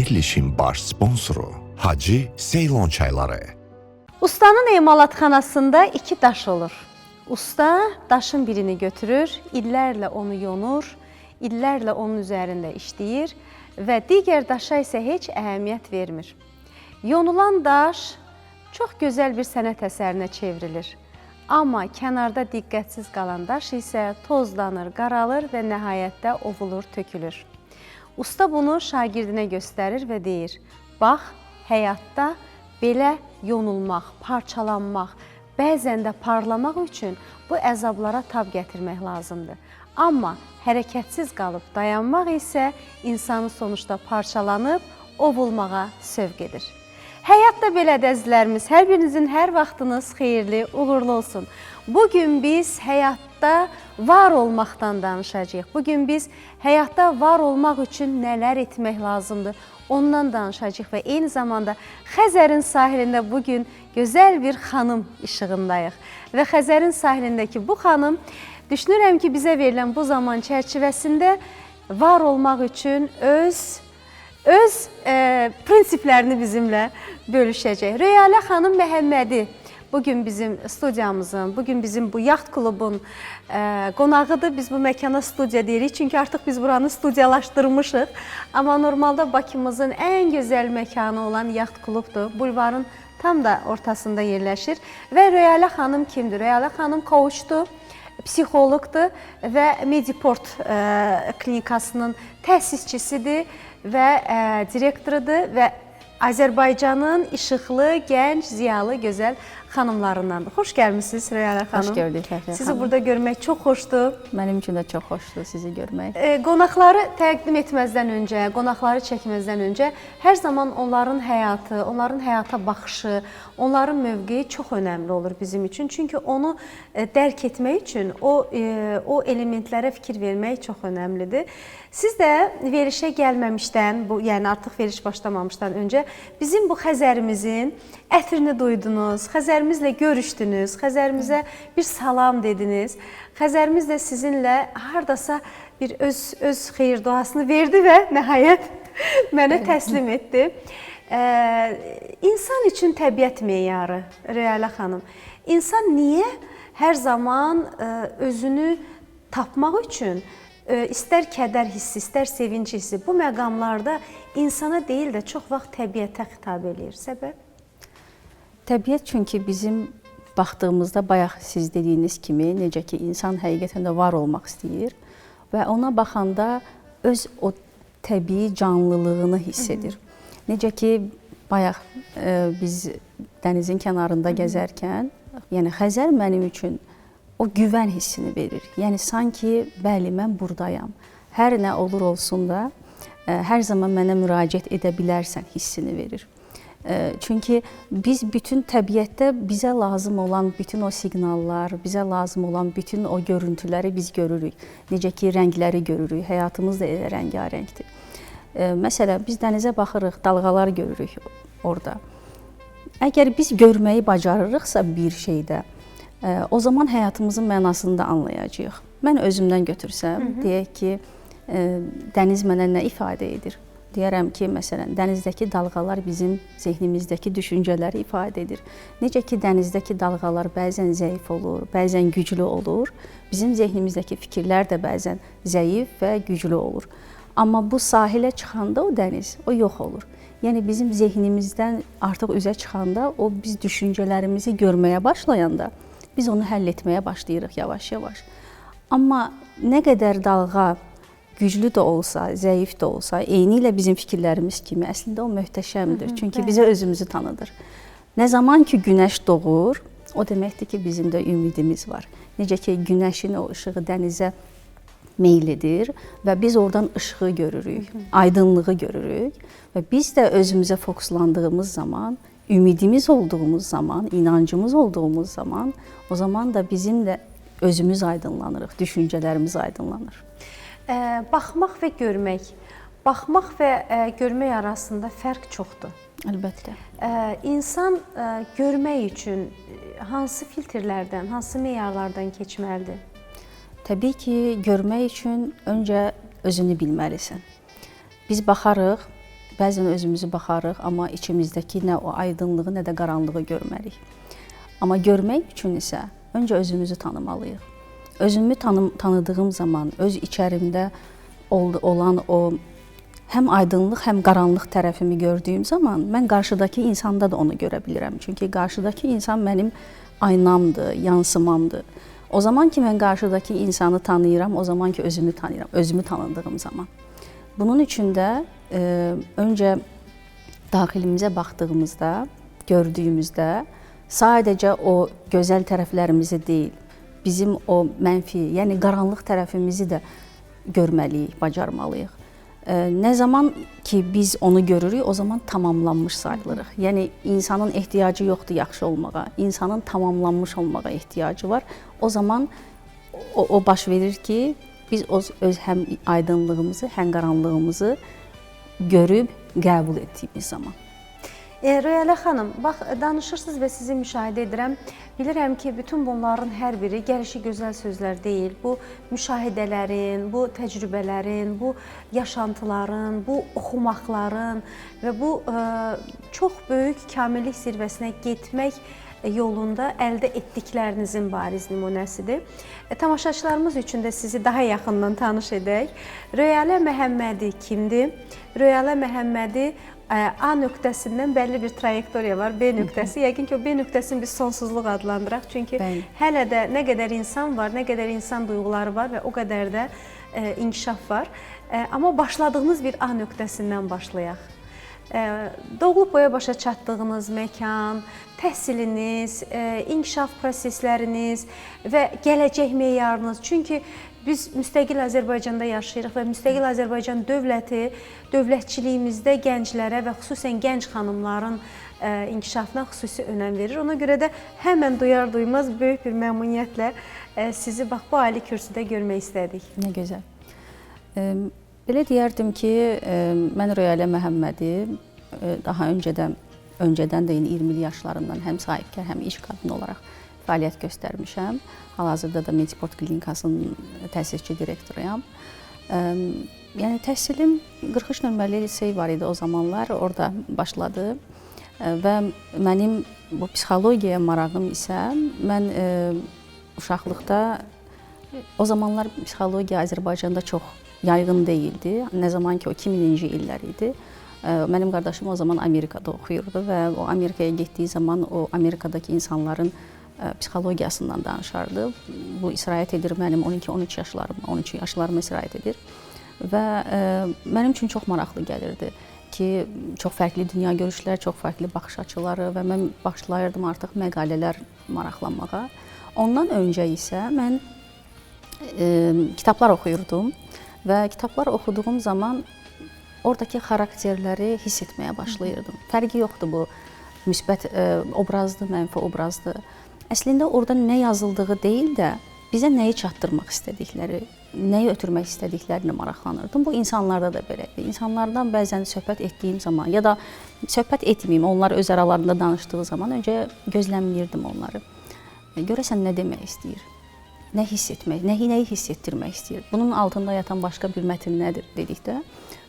Verilişin baş sponsoru Hacı Seylon çayları. Ustanın emalatxanasında iki daş olur. Usta daşın birini götürür, illərlə onu yonur, illərlə onun üzərində işləyir və digər daşa isə heç əhəmiyyət vermir. Yonulan daş çox gözəl bir sənət əsərinə çevrilir. Amma kənarda diqqətsiz qalan daş isə tozlanır, qaralır və nəhayətdə ovulur, tökülür. Usta bunu şagirdinə göstərir və deyir: "Bax, həyatda belə yonulmaq, parçalanmaq, bəzən də parlamaq üçün bu əzablara tab gətirmək lazımdır. Amma hərəkətsiz qalıb dayanmaq isə insanı sonuçda parçalanıb ovulmağa sövq edir." Həyat da belədir əzizlərimiz. Hər birinizin hər vaxtınız xeyirli, uğurlu olsun. Bugün biz həyatda var olmaqdan danışacağıq. Bugün biz həyatda var olmaq üçün nələr etmək lazımdır, ondan danışacağıq və eyni zamanda Xəzərin sahilində bugün gözəl bir xanım işığındayıq. Və Xəzərin sahilindəki bu xanım düşünürəm ki, bizə verilən bu zaman çərçivəsində var olmaq üçün öz prinsiplərini bizimlə bölüşəcək. Röyalə xanım Məhəmmədi bugün bizim studiyamızın, bugün bizim bu yaxt klubun qonağıdır. Biz bu məkana studiya deyirik, çünki artıq biz buranı studiyalaşdırmışıq. Amma normalda Bakımızın ən gözəl məkanı olan yaxt klubdur. Bulvarın tam da ortasında yerləşir. Və Röyalə xanım kimdir? Röyalə xanım coachdur, psixoloqdur və Mediport klinikasının təsisçisidir və direktorudur və Azərbaycanın işıqlı, gənc, ziyalı, gözəl xanımlarındandır. Xoş gəlmisiniz Röyalə xanım. Xoş gördük Fəxriyə Sizi xanım. burada görmək çox xoşdur. Mənim üçün də çox xoşdur sizi görmək. Qonaqları təqdim etməzdən öncə, qonaqları çəkməzdən öncə hər zaman onların həyatı, onların həyata baxışı, onların mövqeyi çox önəmli olur bizim üçün. Çünki onu dərk etmək üçün o elementlərə fikir vermək çox önəmlidir. Siz də verilişə gəlməmişdən, bu yəni artıq veriliş başlamamışdan öncə bizim bu Xəzərimizin ətrini duydunuz, Xəzərimizlə görüşdünüz, Xəzərimizə bir salam dediniz. Xəzərimiz də sizinlə hardasa bir öz xeyir duasını verdi və nəhayət mənə təslim etdi. İnsan üçün təbiət meyarı, Röyalə xanım. İnsan niyə hər zaman özünü tapmaq üçün istər kədər hissi, istər sevinc hissi, bu məqamlarda insana deyil də çox vaxt təbiətə xitab eləyir. Səbəb? Təbiət çünki bizim baxdığımızda bayaq siz dediyiniz kimi, necə ki insan həqiqətən də var olmaq istəyir və ona baxanda öz o təbii canlılığını hiss edir. Necə ki bayaq biz dənizin kənarında gəzərkən, yəni Xəzər mənim üçün o güvən hissini verir. Yəni sanki bəli mən buradayam. Hər nə olur olsun da hər zaman mənə müraciət edə bilərsən hissini verir. Çünki biz bütün təbiətdə bizə lazım olan bütün o siqnallar, bizə lazım olan bütün o görüntüləri biz görürük. Necə ki rəngləri görürük, həyatımız da elə rəngarəngdir. Məsələn, biz dənizə baxırıq, dalğalar görürük orada. Əgər biz görməyi bacarırıqsa bir şeydə, o zaman həyatımızın mənasını da anlayacağıq. Mən özümdən götürsəm, deyək ki, dəniz mənə nə ifadə edir? Deyərəm ki, məsələn, dənizdəki dalğalar bizim zehnimizdəki düşüncələri ifadə edir. Necə ki, dənizdəki dalğalar bəzən zəif olur, bəzən güclü olur, bizim zehnimizdəki fikirlər də bəzən zəif və güclü olur. Amma bu sahilə çıxanda o dəniz, o yox olur. Yəni bizim zehnimizdən artıq üzə çıxanda, o biz düşüncələrimizi görməyə başlayanda biz onu həll etməyə başlayırıq yavaş-yavaş. Amma nə qədər dalğa güclü də olsa, zəif də olsa, eynilə bizim fikirlərimiz kimi əslində o möhtəşəmdir. Çünki bizə özümüzü tanıdır. Nə zaman ki günəş doğur, o deməkdir ki, bizim də ümidimiz var. Necə ki günəşin o işığı dənizə meyl edir və biz oradan işığı görürük, aydınlığı görürük və biz də özümüzə fokuslandığımız zaman, ümidimiz olduğumuz zaman, inancımız olduğumuz zaman, o zaman da bizim də özümüz aydınlanırıq, düşüncələrimiz aydınlanır. Baxmaq və görmək. Baxmaq və görmək arasında fərq çoxdur. Əlbəttə. İnsan görmək üçün hansı filtrlərdən, hansı meyarlardan keçməlidir? Təbii ki, görmək üçün öncə özünü bilməlisən. Biz baxarıq, bəzən özümüzü baxarıq, amma içimizdəki nə o aydınlığı, nə də qaranlığı görməliyik. Amma görmək üçün isə öncə özümüzü tanımalıyıq. Özümü tanıdığım zaman, öz içərimdə olan o həm aydınlıq, həm qaranlıq tərəfimi gördüyüm zaman mən qarşıdakı insanda da onu görə bilirəm. Çünki qarşıdakı insan mənim aynamdır, yansımamdır. O zaman ki mən qarşıdakı insanı tanıyıram, o zaman ki özümü tanıyıram, özümü tanıdığım zaman. Bunun üçün də öncə daxilimizə baxdığımızda, gördüyümüzdə sadəcə o gözəl tərəflərimizi deyil, bizim o mənfi, yəni qaranlıq tərəfimizi də görməliyik, bacarmalıyıq. Nə zaman ki biz onu görürük, o zaman tamamlanmış sayılırıq. Yəni insanın ehtiyacı yoxdur yaxşı olmağa, insanın tamamlanmış olmağa ehtiyacı var. O zaman o baş verir ki, biz öz həm aydınlığımızı, həm qaranlığımızı görüb qəbul etdiyimiz zaman. Röyələ xanım, bax danışırsınız və sizi müşahidə edirəm. Bilirəm ki, bütün bunların hər biri gəlişi gözəl sözlər deyil. Bu müşahidələrin, bu təcrübələrin, bu yaşantıların, bu oxumaqların və bu çox böyük kamillik zirvəsinə getmək yolunda əldə etdiklərinizin bariz nümunəsidir. Tamaşaçılarımız üçün də sizi daha yaxından tanış edək. Röyələ Məhəmmədi kimdir? Röyələ Məhəmmədi A nöqtəsindən bəlli bir trayektoriya var, B nöqtəsi. Yəqin ki, o B nöqtəsini biz sonsuzluq adlandıraq. Çünki bəli, hələ də nə qədər insan var, nə qədər insan duyğuları var və o qədər də inkişaf var. Amma başladığınız bir A nöqtəsindən başlayaq. Doğulub boya başa çatdığınız məkan, təhsiliniz, inkişaf prosesləriniz və gələcək meyarınız. Çünki biz müstəqil Azərbaycanda yaşayırıq və müstəqil Azərbaycan dövləti dövlətçiliyimizdə gənclərə və xüsusən gənc xanımların inkişafına xüsusi önəm verir. Ona görə də həmən duyar duymaz böyük bir məmnuniyyətlə sizi bax bu ali kürsüdə görmək istədik. Nə gözəl. Belə deyərdim ki, mən Röyələ Məhəmmədi daha öncədən də 20-li yaşlarımdan həm sahibkar, həm iş qadını olaraq fəaliyyət göstərmişəm. Hal-hazırda da Medsport Klinikasının təsisçi direktoruyam. Yəni təhsilim 43 nömrəli lisey var idi o zamanlar, orada başladı və mənim bu psixologiyaya marağım isə mən uşaqlıqda o zamanlar psixologiya Azərbaycanda çox yaygın deyildi. Nə zaman ki o 2000-ci illər idi. Mənim qardaşım o zaman Amerikada oxuyurdu və o Amerikaya getdiyi zaman o Amerikadakı insanların psixologiyasından danışardı. Bu istirahət edir mənim 12-13 yaşlarıma, 13 yaşlarıma istirahət edir. Və mənim üçün çox maraqlı gəlirdi ki, çox fərqli dünya görüşlər, çox fərqli baxış açıları və mən başlayırdım artıq məqalələr maraqlanmağa. Ondan öncə isə mən kitablar oxuyurdum və kitablar oxuduğum zaman oradakı xarakterləri hiss etməyə başlayırdım. Fərqi yoxdur bu müsbət obrazdır, mənfi obrazdır. Əslində orada nə yazıldığı deyil də bizə nəyi çatdırmaq istədikləri, nəyi ötürmək istədiklərini maraqlanırdım. Bu insanlarda da belə idi. İnsanlardan bəzən söhbət etdiyim zaman ya da söhbət etməyim, onlar öz aralarında danışdığı zaman öncə gözləmləyirdim onları. Görəsən nə demək istəyir? Nə hiss etmək, nəyi hiss etdirmək istəyir? Bunun altında yatan başqa bir mətn nədir dedikdə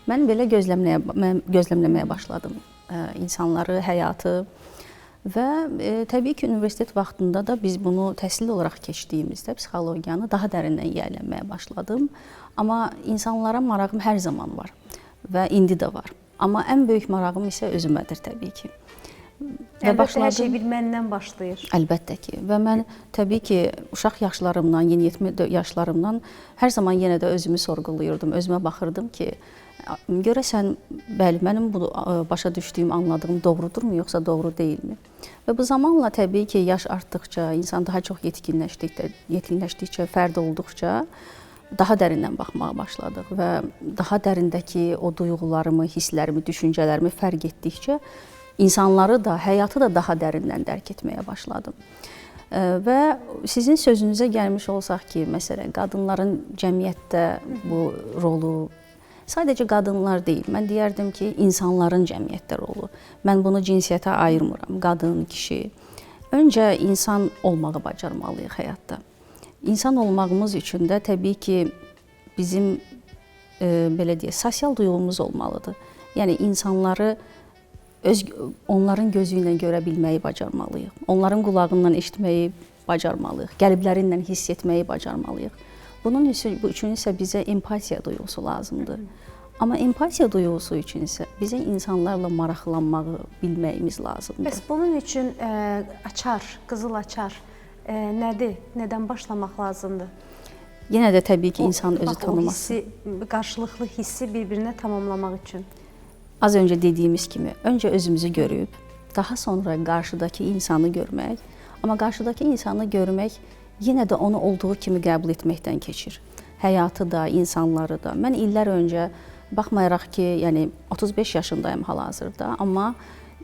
mən belə gözləmləməyə başladım insanları, həyatı. Və təbii ki, universitet vaxtında da biz bunu təhsil olaraq keçdiyimizdə psixologiyanı daha dərindən yiyələnməyə başladım. Amma insanlara marağım hər zaman var və indi də var. Amma ən böyük marağım isə özümədir təbii ki. Və əlbəttə, hər şey bir məndən başlayır. Əlbəttə ki. Və mən təbii ki, uşaq yaşlarımdan, yeniyetmə yaşlarımdan hər zaman yenə də özümü sorğuluyurdum, özümə baxırdım ki, görəsən, bəli, mənim bu başa düşdüyüm, anladığım doğrudurmu, yoxsa doğru deyilmi? Və bu zamanla təbii ki, yaş artdıqca, insan daha çox yetkinləşdikcə, fərd olduqca daha dərindən baxmağa başladıq və daha dərindəki o duyğularımı, hisslərimi, düşüncələrimi fərq etdikcə insanları da, həyatı da daha dərindən dərk etməyə başladım. Və sizin sözünüzə gəlmiş olsaq ki, məsələn, qadınların cəmiyyətdə bu rolu, sadəcə qadınlar deyil, mən deyərdim ki, insanların cəmiyyətdə rolu. Mən bunu cinsiyyətə ayırmıram, qadın, kişi. Öncə insan olmağı bacarmalıyıq həyatda. İnsan olmağımız üçün də təbii ki, bizim, belə deyək, sosial duyğumuz olmalıdır. Yəni insanları öz onların gözü ilə görə bilməyi bacarmalıyıq. Onların qulağından eşitməyi bacarmalıyıq. Qəlbləri ilə hiss etməyi bacarmalıyıq. Bunun üçün isə bizə empatiya duyğusu lazımdır. Amma empatiya duyğusu üçün isə bizə insanlarla maraqlanmağı bilməyimiz lazımdır. Bəs bunun üçün açar, qızıl açar nədir? Nədən başlamaq lazımdır? Yenə də təbii ki, insanın özü tanıması. O hissi, qarşılıqlı hissi bir-birinə tamamlamaq üçün. Az öncə dediyimiz kimi, öncə özümüzü görüb, daha sonra qarşıdakı insanı görmək, amma qarşıdakı insanı görmək yenə də onu olduğu kimi qəbul etməkdən keçir. Həyatı da, insanları da. Mən illər öncə, baxmayaraq ki, yəni 35 yaşındayım hal-hazırda, amma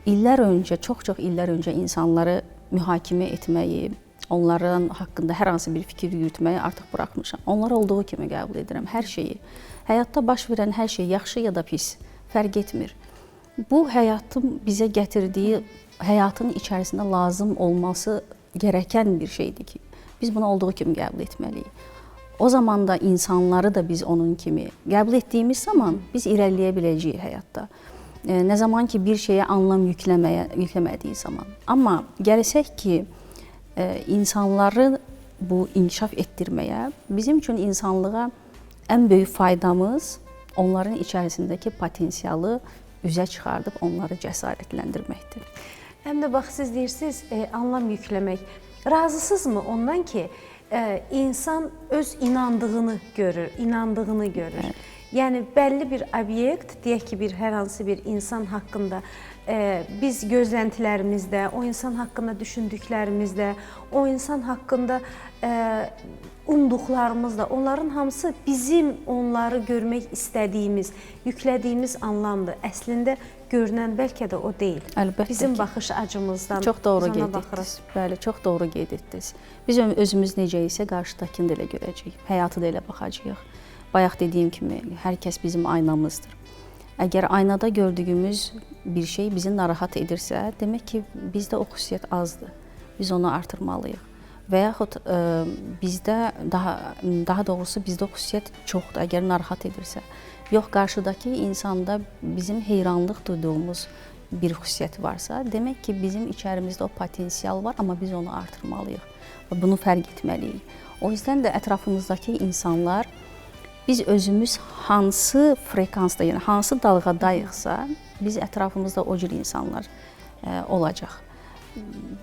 illər öncə, çox-çox illər öncə insanları mühakimə etməyi, onların haqqında hər hansı bir fikir yürütməyi artıq buraxmışam. Onları olduğu kimi qəbul edirəm, hər şeyi. Həyatda baş verən hər şey, yaxşı ya da pis, fərq etmir. Bu həyatın bizə gətirdiyi, həyatın içərisində lazım olması gerəkən bir şeydir ki, biz bunu olduğu kimi qəbul etməliyik. O zaman da insanları da biz onun kimi qəbul etdiyimiz zaman biz irəliləyə biləcəyik həyatda. Nə zaman ki bir şeyə anlam yükləmədiyi zaman. Amma gəlsək ki, insanları bu inkişaf etdirməyə, bizim üçün insanlığa ən böyük faydamız onların içərisindəki potensialı üzə çıxardıb onları cəsarətləndirməkdir. Həm də bax, siz deyirsiniz, anlam yükləmək. Razısınızmı ondan ki, insan öz inandığını görür, inandığını görür. Evet. Yəni bəlli bir obyekt, deyək ki, bir hər hansı bir insan haqqında biz gözləntilərimizdə, o insan haqqında düşündüklərimizdə, o insan haqqında umduqlarımızda, onların hamısı bizim onları görmək istədiyimiz, yüklədiyimiz anlamdır. Əslində görünən bəlkə də o deyil. Əlbəttə bizim ki. Baxış acımızdan çox doğru qeyd etdiniz. Bəli, çox doğru qeyd etdiniz. Biz özümüz necə isə qarşıdakını da elə görəcəyik, həyatı da elə baxacağıq. Bayaq dediyim kimi, hər kəs bizim aynamızdır. Əgər aynada gördüyümüz bir şey bizi narahat edirsə, demək ki, bizdə o xüsusiyyət azdır. Biz onu artırmalıyıq. Və yaxud bizdə, daha doğrusu bizdə o xüsusiyyət çoxdur, əgər narahat edirsə. Yox, qarşıdakı insanda bizim heyranlıq duyduğumuz bir xüsusiyyət varsa, demək ki, bizim içərimizdə o potensial var, amma biz onu artırmalıyıq və bunu fərq etməliyik. O yüzdən də ətrafımızdakı insanlar, biz özümüz hansı frekansda, yəni hansı dalğadayıqsa, biz ətrafımızda o cür insanlar olacaq.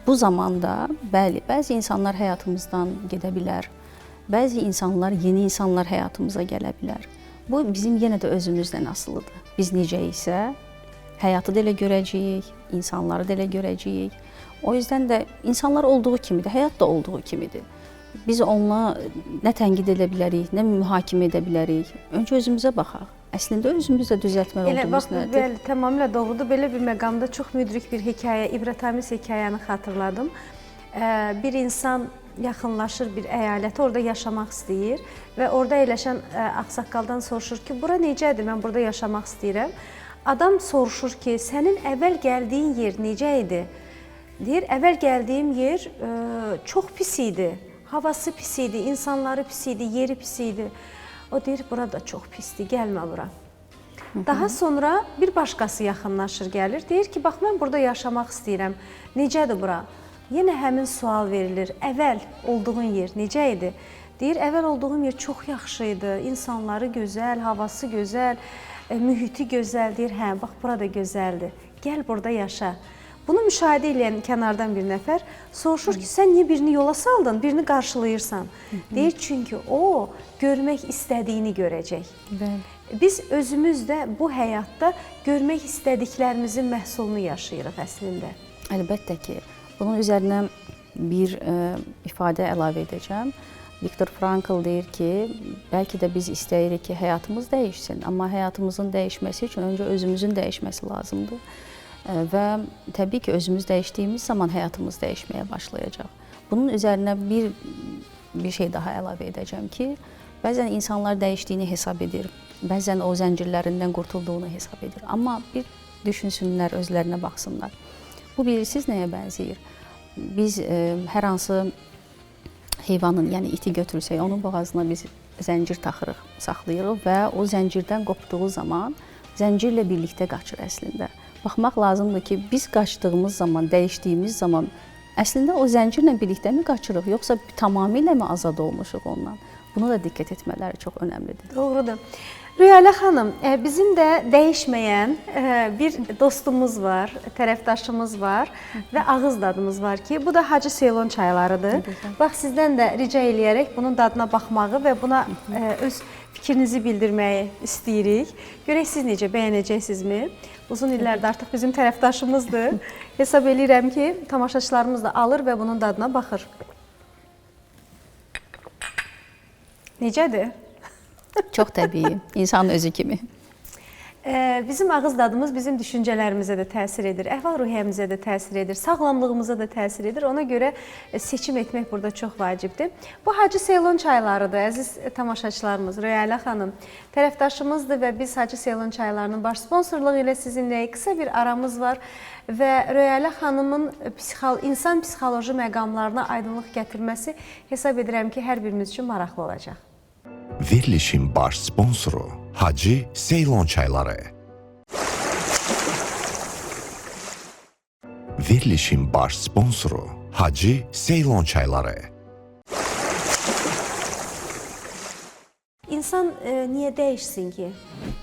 Bu zamanda, bəli, bəzi insanlar həyatımızdan gedə bilər, bəzi insanlar, yeni insanlar həyatımıza gələ bilər. Bu, bizim yenə də özümüzdən asılıdır. Biz necə isə həyatı da elə görəcəyik, insanları da elə görəcəyik. O yüzdən də insanlar olduğu kimidir, həyat da olduğu kimidir. Biz onunla nə tənqid edə bilərik, nə mühakimə edə bilərik. Öncə özümüzə baxaq. Əslində özümüzdə düzəltməli olduğumuz nədir? Bəli, tamamilə doğrudur. Belə bir məqamda çox müdrik bir hekayə, ibrətamiz hekayəni xatırladım. Bir insan yaxınlaşır bir əyalətə, orada yaşamaq istəyir və orada əyləşən ağsaqqaldan soruşur ki, bura necədir, mən burada yaşamaq istəyirəm. Adam soruşur ki, sənin əvvəl gəldiyin yer necə idi? Deyir, əvvəl gəldiyim yer çox pis idi. Havası pis idi, insanları pis idi, yeri pis idi. O deyir, bura da çox pisdir, gəlmə bura. Daha sonra bir başqası yaxınlaşır, gəlir. Deyir ki, bax, mən burada yaşamaq istəyirəm. Necədir bura? Yenə həmin sual verilir. Əvvəl olduğun yer necə idi? Deyir, əvvəl olduğum yer çox yaxşı idi. İnsanları gözəl, havası gözəl, mühiti gözəl. Deyir, hə, bax, bura da gözəldir. Gəl burada yaşa. Bunu müşahidə edən kənardan bir nəfər soruşur ki, sən niyə birini yola saldın, birini qarşılayırsan? Deyir, çünki o görmək istədiyini görəcək. Bəli. Biz özümüz də bu həyatda görmək istədiklərimizin məhsulunu yaşayırıq əslində. Əlbəttə ki, bunun üzərinə bir ifadə əlavə edəcəm. Viktor Frankl deyir ki, bəlkə də biz istəyirik ki, həyatımız dəyişsin, amma həyatımızın dəyişməsi üçün öncə özümüzün dəyişməsi lazımdır. Və təbii ki, özümüz dəyişdiyimiz zaman həyatımız dəyişməyə başlayacaq. Bunun üzərinə bir şey daha əlavə edəcəm ki, bəzən insanlar dəyişdiyini hesab edir, bəzən o zəncirlərindən qurtulduğunu hesab edir. Amma bir düşünsünlər, özlərinə baxsınlar. Bu bilirsiniz nəyə bənzəyir? Biz hər hansı heyvanın, yəni iti götürsək, onun boğazına biz zəncir taxırıq, saxlayırıq və o zəncirdən qopduğu zaman Zəncirlə birlikdə qaçır əslində. Baxmaq lazımdır ki, biz qaçdığımız zaman, dəyişdiyimiz zaman əslində o zəncirlə birlikdə mi qaçırıq, yoxsa tamamilə mi azad olmuşuq ondan? Buna da diqqət etmələri çox önəmlidir. Doğrudur. Röyalə xanım, bizim də dəyişməyən bir dostumuz var, tərəfdaşımız var və ağız dadımız var ki, bu da Hacı Seylon çaylarıdır. Bax, sizdən də rica eləyərək bunun dadına baxmağı və buna öz fikrinizi bildirməyi istəyirik. Görək siz necə, bəyənəcəksinizmi? Uzun illərdir artıq bizim tərəfdaşımızdır. Hesab eləyirəm ki, tamaşaçılarımız da alır və bunun dadına baxır. Necədir? Çox təbii, insanın özü kimi. Bizim ağız dadımız bizim düşüncələrimizə də təsir edir, əhval-ruhiyyəmizə də təsir edir, sağlamlığımıza da təsir edir. Ona görə seçim etmək burada çox vacibdir. Bu Hacı Seylon çaylarıdır, əziz tamaşaçılarımız. Röyalə xanım tərəfdaşımızdır və biz Hacı Seylon çaylarının baş sponsorluğu ilə sizinlə qısa bir aramız var və Röyalə xanımın insan psixoloji məqamlarına aydınlıq gətirməsi hesab edirəm ki, hər birimiz üçün maraqlı olacaq. Verilişin baş sponsoru Hacı Seylon çayları. Verilişin baş sponsoru Hacı Seylon çayları. İnsan niyə dəyişsin ki?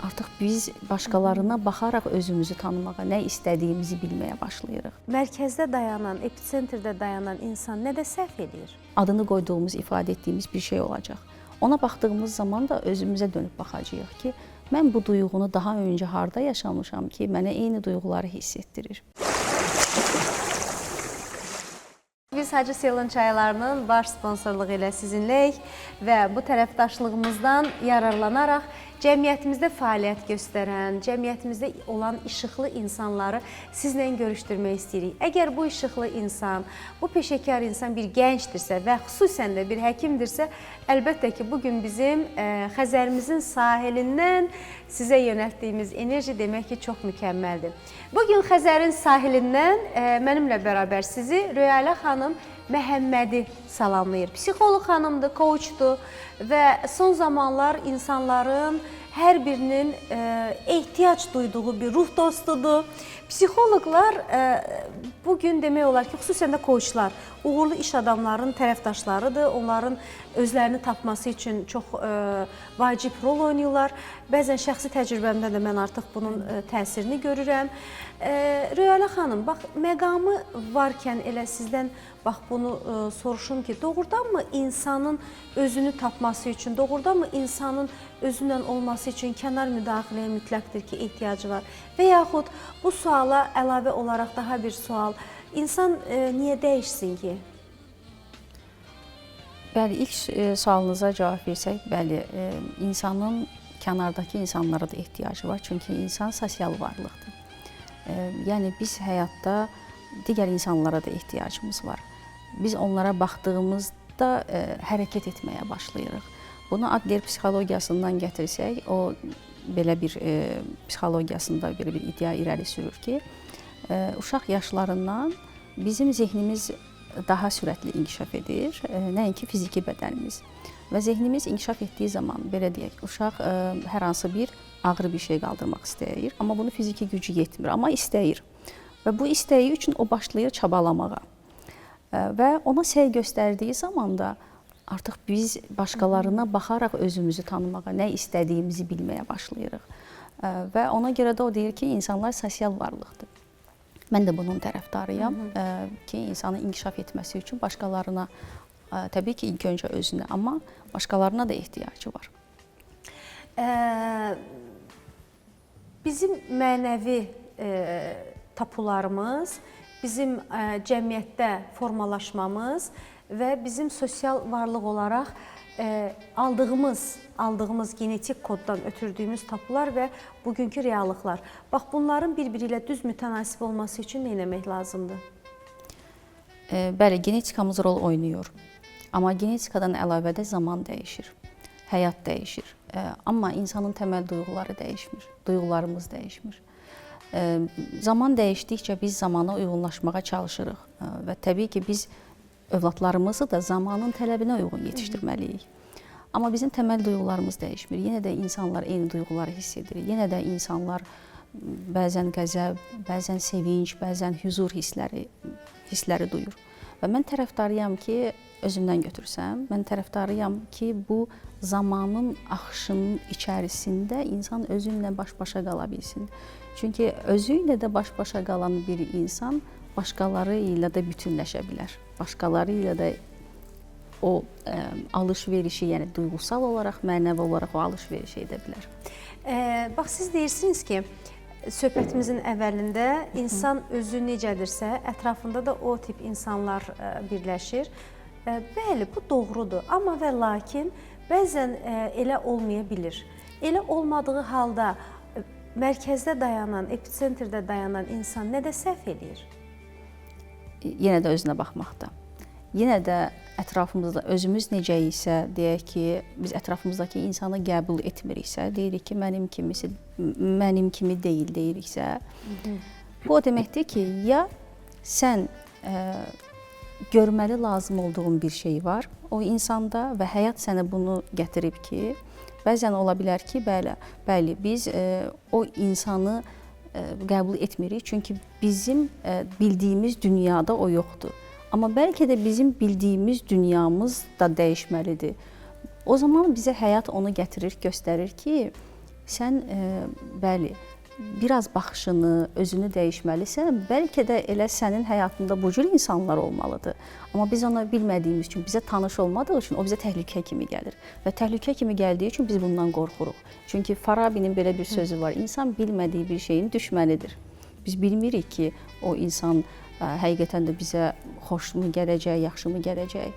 Artıq biz başqalarına baxaraq özümüzü tanımağa, nə istədiyimizi bilməyə başlayırıq. Mərkəzdə dayanan, episentrdə dayanan insan nə də səhv eləyir? Adını qoyduğumuz, ifadə etdiyimiz bir şey olacaq. Ona baxdığımız zaman da özümüzə dönüb baxacağıq ki, mən bu duyğunu daha öncə harda yaşamışam ki, mənə eyni duyğuları hiss etdirir. Biz Hacı Seylon çaylarının baş sponsorluğu ilə sizinləyik və bu tərəfdaşlığımızdan yararlanaraq cəmiyyətimizdə fəaliyyət göstərən, cəmiyyətimizdə olan işıqlı insanları sizlə görüşdürmək istəyirik. Əgər bu işıqlı insan, bu peşəkar insan bir gəncdirsə və xüsusən də bir həkimdirsə, əlbəttə ki, bugün bizim Xəzərimizin sahilindən sizə yönəltdiyimiz enerji demək ki, çox mükəmməldir. Bugün Xəzərin sahilindən mənimlə bərabər sizi Röyalə xanım Məhəmmədi salamlayır. Psixoloq xanımdır, coachdur və son zamanlar insanların hər birinin ehtiyac duyduğu bir ruh dostudur. Psixoloqlar bugün demək olar ki, xüsusən də coachlar, uğurlu iş adamlarının tərəfdaşlarıdır. Onların özlərini tapması üçün çox vacib rol oynayırlar. Bəzən şəxsi təcrübəmdə də mən artıq bunun təsirini görürəm. Röyalə xanım, bax, məqamı varkən elə sizdən bax bunu soruşum ki, doğrudanmı insanın özünü tapması üçün, doğrudanmı insanın özünlə olması üçün kənar müdaxiləyə mütləqdir ki, ehtiyacı var? Və yaxud bu suala əlavə olaraq daha bir sual, insan niyə dəyişsin ki? Bəli, ilk sualınıza cavab versək, bəli, insanın kənardakı insanlara da ehtiyacı var. Çünki insan sosial varlıqdır. Yəni biz həyatda digər insanlara da ehtiyacımız var. Biz onlara baxdığımızda hərəkət etməyə başlayırıq. Bunu Adler psixologiyasından gətirsək, o belə bir psixologiyasında belə bir iddia irəli sürür ki, uşaq yaşlarından bizim zehnimiz daha sürətli inkişaf edir, nəinki fiziki bədənimiz. Və zehnimiz inkişaf etdiyi zaman, belə deyək, uşaq hər hansı bir ağır bir şey qaldırmaq istəyir, amma bunu fiziki gücü yetmir, amma istəyir. Və bu istəyi üçün o başlayır çabalamağa. Və ona səy göstərdiyi zaman da artıq biz başqalarına baxaraq özümüzü tanımağa, nə istədiyimizi bilməyə başlayırıq. Və ona görə də o deyir ki, insanlar sosial varlıqdır. Mən də bunun tərəfdarıyam ki, insanın inkişaf etməsi üçün başqalarına, təbii ki, ilk öncə özünə, amma başqalarına da ehtiyacı var. Bizim mənəvi tapularımız, bizim cəmiyyətdə formalaşmamız və bizim sosial varlıq olaraq aldığımız genetik koddan ötürdüyümüz tapular və bugünkü reallıqlar. Bax, bunların bir-biri ilə düz mütənasib olması üçün nə etmək lazımdır? Bəli, genetikamız rol oynayır. Amma genetikadan əlavə də zaman dəyişir, həyat dəyişir. Amma insanın təməl duyğuları dəyişmir, duyğularımız dəyişmir. Zaman dəyişdikcə biz zamana uyğunlaşmağa çalışırıq və təbii ki, biz övladlarımızı da zamanın tələbinə uyğun yetişdirməliyik. Amma bizim təməl duyğularımız dəyişmir. Yenə də insanlar eyni duyğuları hiss edir. Yenə də insanlar bəzən qəzəb, bəzən sevinc, bəzən hüzur hissləri duyur. Və mən tərəfdarıyam ki, özümdən götürsəm, mən tərəfdarıyam ki, bu zamanın axışının içərisində insan özü ilə baş-başa qala bilsin. Çünki özü ilə də baş-başa qalan bir insan başqaları ilə də bütünləşə bilər. Başqaları ilə də o alış-verişi, yəni duyğusal olaraq, mənəvi olaraq o alış-verişi edə bilər. Bax, siz deyirsiniz ki, söhbətimizin əvvəlində insan özü necədirsə, ətrafında da o tip insanlar birləşir. Bəli, bu doğrudur. Amma və lakin bəzən elə olmaya bilir. Elə olmadığı halda mərkəzdə dayanan, episentrdə dayanan insan nə də səhv eləyir? Yenə də özünə baxmaqda. Yenə də ətrafımızda özümüz necə isə, deyək ki, biz ətrafımızdakı insanı qəbul etmiriksə, deyirik ki, mənim kimisi mənim kimi deyil deyiriksə, bu o deməkdir ki, ya sən görməli lazım olduğun bir şey var o insanda və həyat sənə bunu gətirib ki, bəzən ola bilər ki, bəli, bəli, biz o insanı qəbul etmirik, çünki bizim bildiyimiz dünyada o yoxdur. Amma bəlkə də bizim bildiyimiz dünyamız da dəyişməlidir. O zaman bizə həyat onu gətirir, göstərir ki, sən bəli, biraz baxışını, özünü dəyişməlisən, bəlkə də elə sənin həyatında bu cür insanlar olmalıdır. Amma biz onu bilmədiyimiz üçün, bizə tanış olmadığı üçün o bizə təhlükə kimi gəlir. Və təhlükə kimi gəldiyi üçün biz bundan qorxuruq. Çünki Farabinin belə bir sözü var, insan bilmədiyi bir şeyin düşmənidir. Biz bilmirik ki, o insan həqiqətən də bizə xoşmu gələcək, yaxşımı gələcək.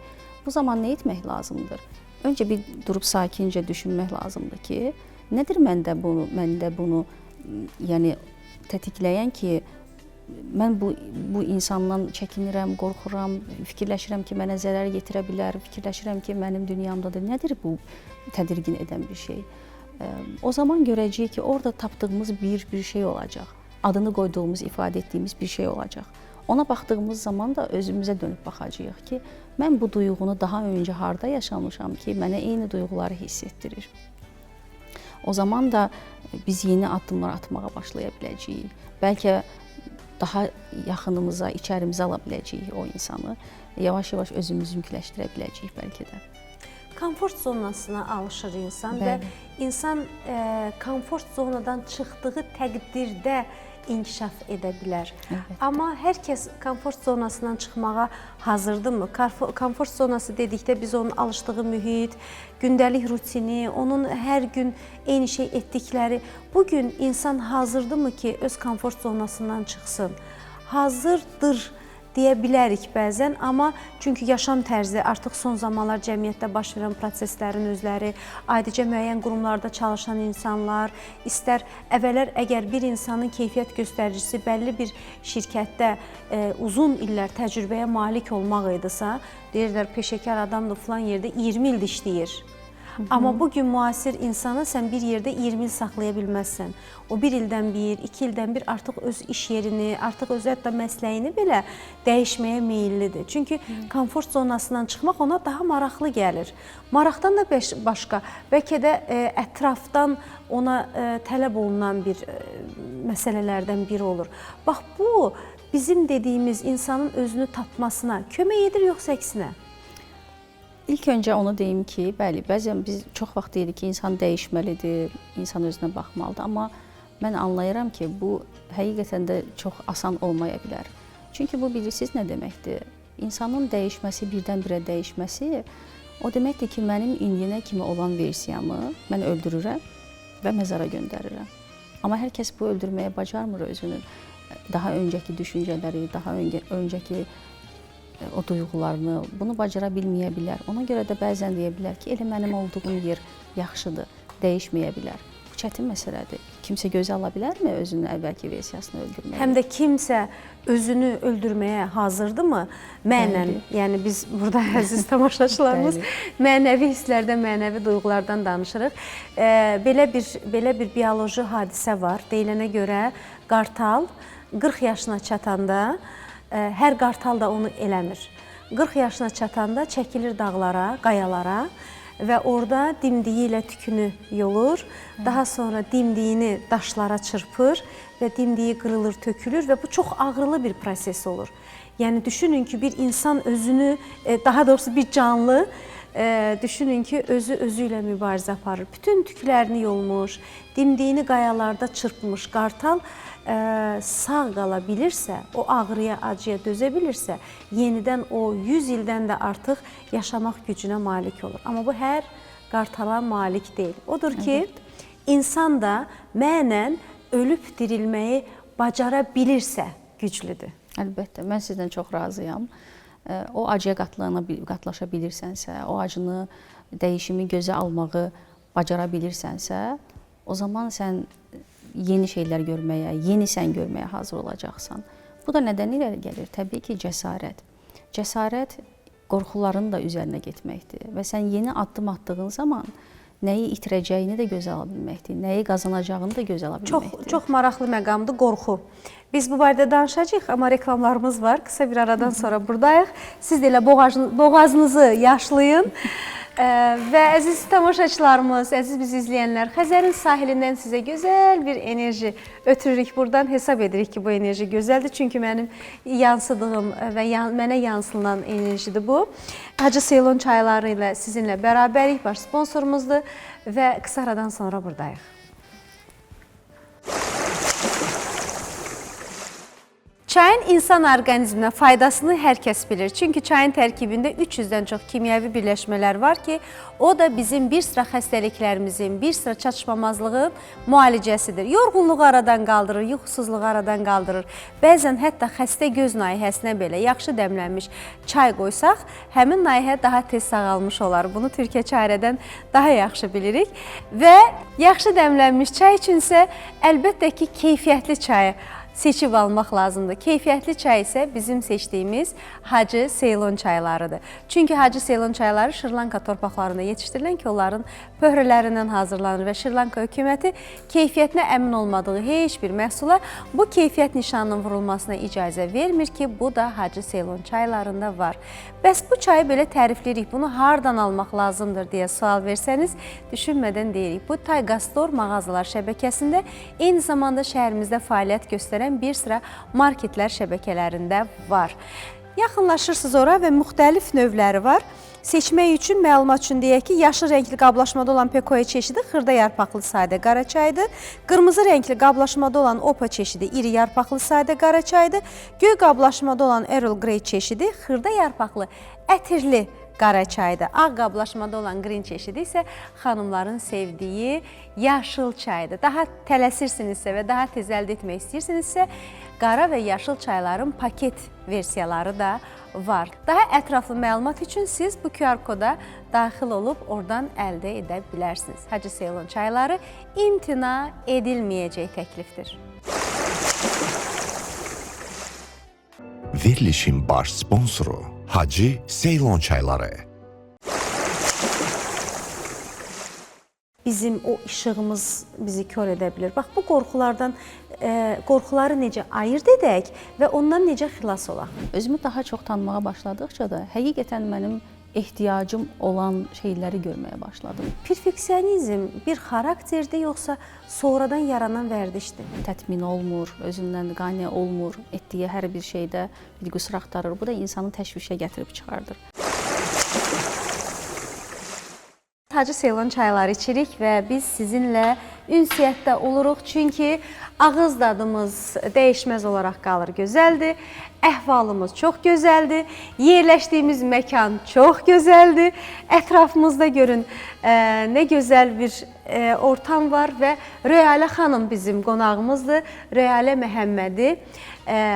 Bu zaman nə etmək lazımdır? Öncə bir durub sakincə düşünmək lazımdır ki, nədir məndə bunu, yəni tətikləyən ki, mən bu insandan çəkinirəm, qorxuram, fikirləşirəm ki, mənə zərər yetirə bilər, fikirləşirəm ki, mənim dünyamdadır. Nədir bu tədirgin edən bir şey? O zaman görəcəyik ki, orada tapdığımız bir şey olacaq. Adını qoyduğumuz, ifadə etdiyimiz bir şey olacaq. Ona baxdığımız zaman da özümüzə dönüb baxacağıq ki, mən bu duyğunu daha öncə harda yaşamışam ki, mənə eyni duyğuları hiss etdirir. O zaman da biz yeni addımlar atmağa başlaya biləcəyik. Bəlkə daha yaxınımıza, içərimizə ala biləcəyik o insanı. Yavaş-yavaş özümüzü yüngülləşdirə biləcəyik bəlkə də. Komfort zonasına alışır insan. Bəli. Və insan komfort zonadan çıxdığı təqdirdə inkişaf edə bilər. Əlbəttə. Amma hər kəs komfort zonasından çıxmağa hazırdırmı? Komfort zonası dedikdə biz onun alışdığı mühit, gündəlik rutini, onun hər gün eyni şey etdikləri. Bugün insan hazırdırmı ki, öz komfort zonasından çıxsın? Hazırdır deyə bilərik bəzən, amma çünki yaşam tərzi artıq son zamanlar cəmiyyətdə baş verən proseslərin özləri, adicə müəyyən qurumlarda çalışan insanlar, istər əvvəllər əgər bir insanın keyfiyyət göstəricisi bəlli bir şirkətdə uzun illər təcrübəyə malik olmaq idisə, deyirlər peşəkar adamdır filan yerdə 20 ildir işləyir. Amma bugün müasir insanı sən bir yerdə 20 il saxlaya bilməzsən. O bir ildən bir, iki ildən bir artıq öz iş yerini, artıq öz hətta məsləyini belə dəyişməyə meyillidir. Çünki komfort zonasından çıxmaq ona daha maraqlı gəlir. Maraqdan da başqa, bəlkə də ətrafdan ona tələb olunan bir məsələlərdən biri olur. Bax, bu bizim dediyimiz insanın özünü tapmasına kömək edir yoxsa əksinə? İlk öncə onu deyim ki, bəli, bəzən biz çox vaxt deyirik ki, insan dəyişməlidir, insan özünə baxmalıdır. Amma mən anlayıram ki, bu həqiqətən də çox asan olmaya bilər. Çünki bu bilirsiniz nə deməkdir? İnsanın dəyişməsi, birdən-birə dəyişməsi o deməkdir ki, mənim indiyənə kimi olan versiyamı mən öldürürəm və məzara göndərirəm. Amma hər kəs bu öldürməyə bacarmır özünü. Daha öncəki düşüncələri, daha öncəki o duyğularını, bunu bacara bilməyə bilər. Ona görə də bəzən deyə bilər ki, elə mənim olduğum yer yaxşıdır, dəyişməyə bilər. Bu çətin məsələdir. Kimsə gözə ala bilərmi özünün əvvəlki versiyasını öldürməyə? Həm də kimsə özünü öldürməyə hazırdırmı? Mənən, yəni biz burada əziz tamaşaçılarımız mənəvi hisslərdən, mənəvi duyğulardan danışırıq. Belə bir bioloji hadisə var. Deyilənə görə qartal 40 yaşına çatanda, hər qartal da onu eləmir. 40 yaşına çatanda çəkilir dağlara, qayalara Və orada dimdiyi ilə tükünü yolur, daha sonra dimdiyini daşlara çırpır və dimdiyi qırılır, tökülür və bu çox ağrılı bir proses olur. Yəni düşünün ki, bir insan özünü, daha doğrusu bir canlı, düşünün ki, özü özü ilə mübarizə aparır. Bütün tüklərini yolmuş, dimdiyini qayalarda çırpmış qartal sağ qala bilirsə, o ağrıya, acıya dözə bilirsə, yenidən o 100 ildən də artıq yaşamaq gücünə malik olur. Amma bu hər qartala malik deyil. Odur ki, insan da mənən ölüb dirilməyi bacara bilirsə güclüdür. Əlbəttə, mən sizdən çox razıyam. O acıya qatlaşa bilirsənsə, o acını, dəyişimi gözə almağı bacara bilirsənsə, o zaman sən yeni şeylər görməyə, yeni sən görməyə hazır olacaqsan. Bu da nədən irəli gəlir? Təbii ki, cəsarət. Cəsarət qorxuların da üzərinə getməkdir və sən yeni addım attığın zaman nəyi itirəcəyini də gözə ala bilməkdir, nəyi qazanacağını da gözə ala bilməkdir. Çox, çox maraqlı məqamdır qorxu. Biz bu barədə danışacağıq, amma reklamlarımız var. Qısa bir aradan sonra buradayıq. Siz də elə boğazınızı yaşlayın. Və əziz tamaşaçılarımız, əziz bizi izləyənlər, Xəzərin sahilindən sizə gözəl bir enerji ötürürük buradan. Hesab edirik ki, bu enerji gözəldir. Çünki mənim yansıdığım və mənə yansılan enerjidir bu. Hacı Seylon çayları ilə sizinlə bərabərik, baş sponsorumuzdur və qısa aradan sonra buradayıq. Çayın insan orqanizminə faydasını hər kəs bilir. Çünki çayın tərkibində 300-dən çox kimyəvi birləşmələr var ki, o da bizim bir sıra xəstəliklərimizin, bir sıra çatışmamazlığın müalicəsidir. Yorğunluğu aradan qaldırır, yuxusuzluğu aradan qaldırır. Bəzən hətta xəstə göz nahiyəsinə belə yaxşı dəmlənmiş çay qoysaq, həmin nahiyyə daha tez sağalmış olar. Bunu Türkiyə çayərədən daha yaxşı bilirik. Və yaxşı dəmlənmiş çay üçünsə əlbəttə ki, keyfiyyətli çayı seçib almaq lazımdır. Keyfiyyətli çay isə bizim seçdiyimiz Hacı Seylon çaylarıdır. Çünki Hacı Seylon çayları Şri-Lanka torpaqlarında yetişdirilən ki, onların pöhrələrindən hazırlanır və Şri-Lanka hökuməti keyfiyyətinə əmin olmadığı heç bir məhsula bu keyfiyyət nişanının vurulmasına icazə vermir ki, bu da Hacı Seylon çaylarında var. Bəs bu çayı belə tərifləyirik, bunu hardan almaq lazımdır deyə sual versəniz, düşünmədən deyirik. Bu Tayga Store mağazalar şəbəkəsində eyni zamanda şəhərimizdə fəaliyyət göstərən bir sıra marketlər şəbəkələrində var. Yaxınlaşırsınız ora və müxtəlif növləri var. Seçmək üçün, məlumat üçün deyək ki, yaşıl rəngli qablaşmada olan pekoya çeşidi xırda yarpaqlı sadə qara çaydır. Qırmızı rəngli qablaşmada olan opa çeşidi iri yarpaqlı sadə qara çaydır. Göy qablaşmada olan Earl Grey çeşidi xırda yarpaqlı ətirli qara çaydır. Ağ qablaşmada olan green çeşidi isə xanımların sevdiyi yaşıl çaydır. Daha tələsirsinizsə və daha tez əldə etmək istəyirsinizsə, qara və yaşıl çayların paket versiyaları da var. Daha ətraflı məlumat üçün siz bu QR koda daxil olub oradan əldə edə bilərsiniz. Hacı Seylon çayları imtina edilməyəcək təklifdir. Verilişin baş sponsoru Hacı Seylon çayları. Bizim o işığımız bizi kör edə bilər. Bax, bu qorxulardan, qorxuları necə ayırd edək və ondan necə xilas olaq? Özümü daha çox tanımağa başladıqca da həqiqətən mənim ehtiyacım olan şeyləri görməyə başladım. Perfeksionizm bir xarakterdir, yoxsa sonradan yaranan vərdişdir? Təmin olmur, özündən qane olmur, etdiyi hər bir şeydə bir qüsur axtarır. Bu da insanı təşvişə gətirib çıxardır. Hacı Seylon çayları içirik və biz sizinlə ünsiyyətdə oluruq. Çünki ağız dadımız dəyişməz olaraq qalır, gözəldir. Əhvalımız çox gözəldir. Yerləşdiyimiz məkan çox gözəldir. Ətrafımızda görün nə gözəl bir ortam var və Röyalə xanım bizim qonağımızdır. Röyalə Məhəmmədi,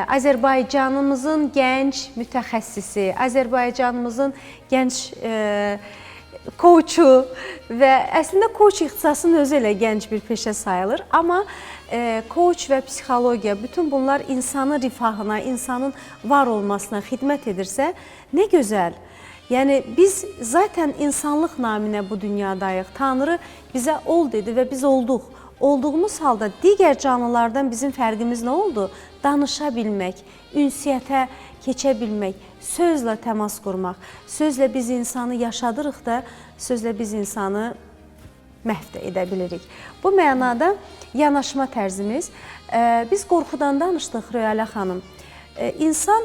Azərbaycanımızın gənc mütəxəssisi, Azərbaycanımızın gənc coachu və əslində coach ixtisasının özü elə gənc bir peşə sayılır. Amma coach və psixologiya, bütün bunlar insanın rifahına, insanın var olmasına xidmət edirsə, nə gözəl. Yəni biz zaten insanlıq naminə bu dünyadayıq. Tanrı bizə ol dedi və biz olduq. Olduğumuz halda digər canlılardan bizim fərqimiz nə oldu? Danışa bilmək, ünsiyyətə keçə bilmək, sözlə təmas qurmaq. Sözlə biz insanı yaşadırıq da, sözlə biz insanı məhv də edə bilirik. Bu mənada yanaşma tərzimiz. Biz qorxudan danışdıq Röyalə xanım. İnsan